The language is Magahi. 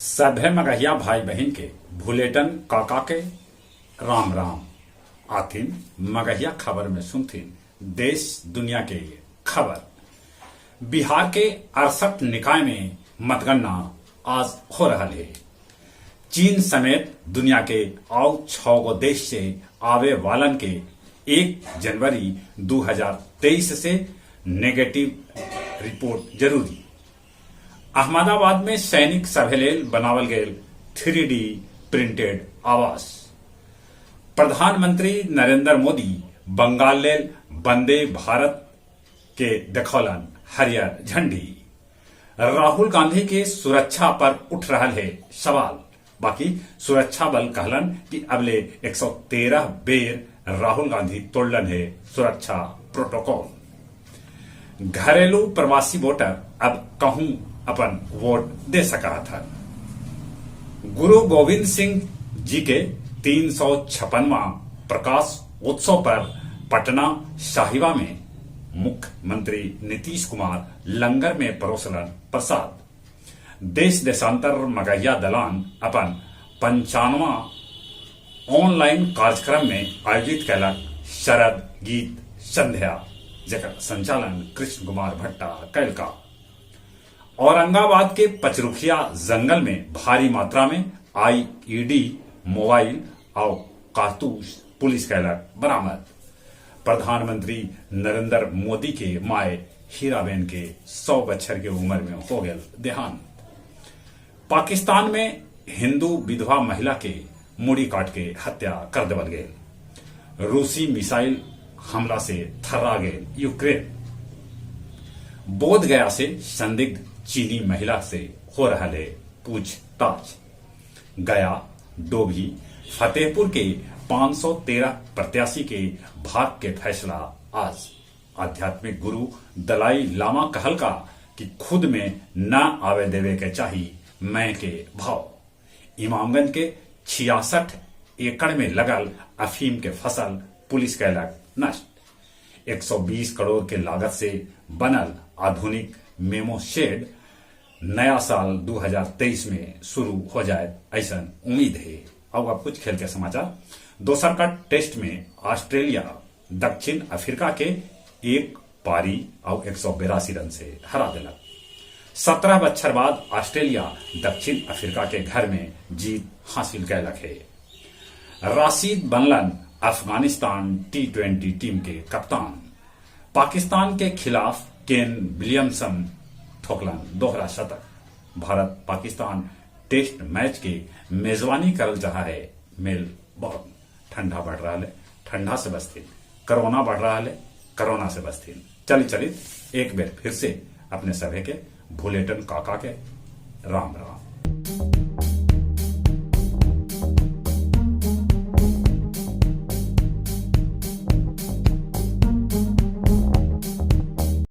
सभे मगहिया भाई बहिन के भुलेटन काका के राम राम। आथिन मगहिया खबर में सुनथिन देश दुनिया के खबर। बिहार के 68 निकाय में मतगणना आज हो रहल हे। चीन समेत दुनिया के आउ छौ गो देश से आवे वालन के 1 जनवरी 2023 से नेगेटिव रिपोर्ट जरूरी। अहमदाबाद में सैनिक सभे लेल बनावल गेल 3D printed आवास। प्रधानमंत्री नरेंद्र मोदी बंगाल लेल वंदे भारत के देखौलन हरियर झंडी। राहुल गांधी के सुरक्षा पर उठ रहल हे सवाल, बाकी सुरक्षा बल कहलन कि अबले 113 बेर राहुल गांधी तोड़लन हे सुरक्षा प्रोटोकॉल। घरेलू प्रवासी वोटर अब कहूं अपन वोट दे सकत हन। गुरु गोविंद सिंह जी के 356वां प्रकाश उत्सव पर पटना साहिबा में मुख्यमंत्री नीतीश कुमार लंगर में परोसलन प्रसाद। देश देशांतर मगहिया दलान अपन 95वां ऑनलाइन कार्यक्रम में आयोजित कैलक शरद गीत संध्या, जेकर संचालन कृष्ण कुमार भट्टा कैलका। औरंगाबाद के पचरुखिया जंगल में भारी मात्रा में आईईडी, मोबाइल और कारतूस पुलिस कैलक बरामद। प्रधानमंत्री नरेंद्र मोदी के माय हीराबेन के 100 बछर के उम्र में हो गया देहांत। पाकिस्तान में हिंदू विधवा महिला के मुड़ी काट के हत्या कर देवल गेल। रूसी मिसाइल हमला से थर्रा गेल यूक्रेन। बोध गया से संदिग्ध चीनी महिला से हो रहा है पूछताछ। गया, डोभी, फतेहपुर के 513 प्रत्याशी के भाग के फैसला आज। आध्यात्मिक गुरु दलाई लामा कहलका कि खुद में न आवे देवे के चाही मैं के भाव। इमामगंज के 66 एकड़ में लगल अफीम के फसल पुलिस कैलक नष्ट। 120 करोड़ के लागत से बनल आधुनिक मेमो शेड नया साल 2023 में शुरू हो जाए, ऐसा उम्मीद है। अब अब कुछ खेल के समाचार। दोसर का टेस्ट में ऑस्ट्रेलिया दक्षिण अफ्रीका के 1 पारी और 182 रन से हरा दिलक। 17 बच्छर बाद ऑस्ट्रेलिया दक्षिण अफ्रीका के घर में जीत हासिल कैलक है। राशिद बनलन अफगानिस्तान T20 team के कप्तान। पाकिस्तान के खिलाफ केन विलियमसन ठोकलन दोहरा शतक। भारत पाकिस्तान टेस्ट मैच के मेजबानी करल चाहा है मेलबोर्न। ठंडा बढ़ रहा है, ठंडा से बचथिन। कोरोना बढ़ रहा है, कोरोना से बचथिन। चली चली एक बेर फिर से अपने सभे के भुलेटन काका के राम राम।